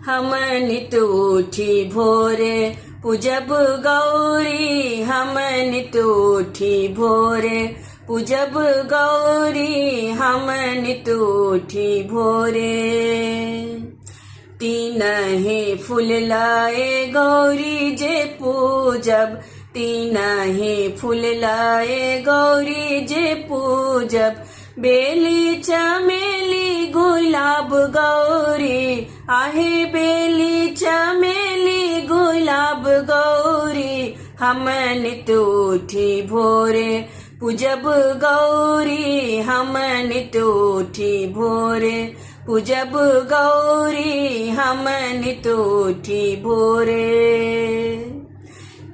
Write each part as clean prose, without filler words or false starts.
हम नित उठी भोरे पूजब गौरी, हम नित उठी भोरे पूजब गौरी, हम नित उठी भोरे। तीन ही फूल लाए गौरी जे पूजब, तीन ही फूल लाए गौरी जे पूजब, बेली चमेली गुलाब गौरी, आहे बेली चमेली गुलाब गौरी, हम नित उठी भोरे पूजब गौरी, हम नित उठी भोरे पूजब गौरी, हम नित उठी भोरे।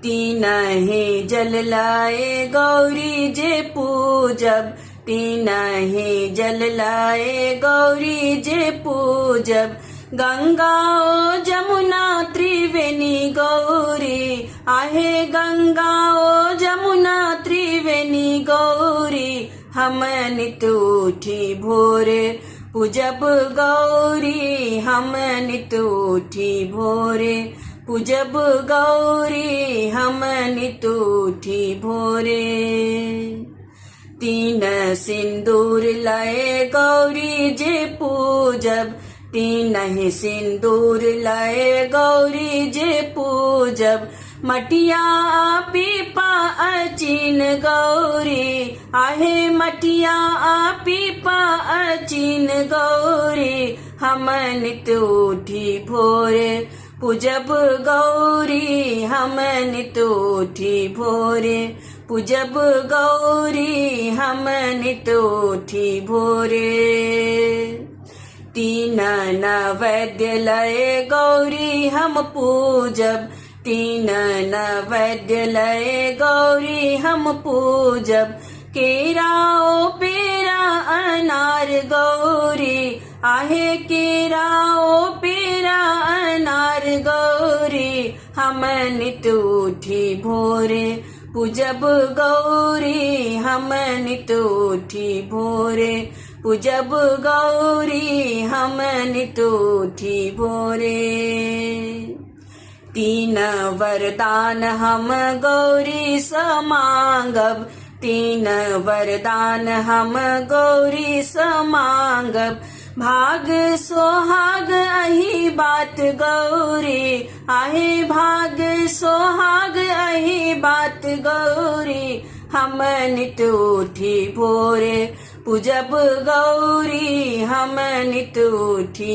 तीन ही जल लाए गौरी जे पूजब, तीन ही जल लाए गौरी जे पूजब, गंगा ओ जमुना त्रिवेणी गौरी, आहे गंगा ओ जमुना त्रिवेणी गौरी, हम नित उठी भोरे पूजब गौरी, हम नित उठी भोरे पूजब गौरी, हम नित उठी भोरे। तीन सिंदूर लाए गौरी जे पूजब, तीन ही सिंदूर लाए गौरी जे पूजब, मटिया पीपा अचीन गौरी, आहे मटिया पीपा अचीन गौरी, हम नित उठी भोरे पूजब गौरी, हम नित उठी भोरे पूजब गौरी, हम नित उठी भोरे। तीन नैवेद्य लय गौरी हम पूजब, तीन नैवेद्य लय गौरी हम पूजब, केराओ पेरा अनार गौरी, आहे केराओ पेरा अनार गौरी, हम नित उठी भोरे पूजब गौरी, हम नित उठी भोरे पूजब गौरी, हम नित उठी भोरे। तीन वरदान हम गौरी समांगब, तीन वरदान हम गौरी समांगब, भाग सोहाग अही बात गौरी, आहे भाग सोहाग अही बात गौरी, हम नित उठी भोरे पूजब गौरी, हम नित उठी।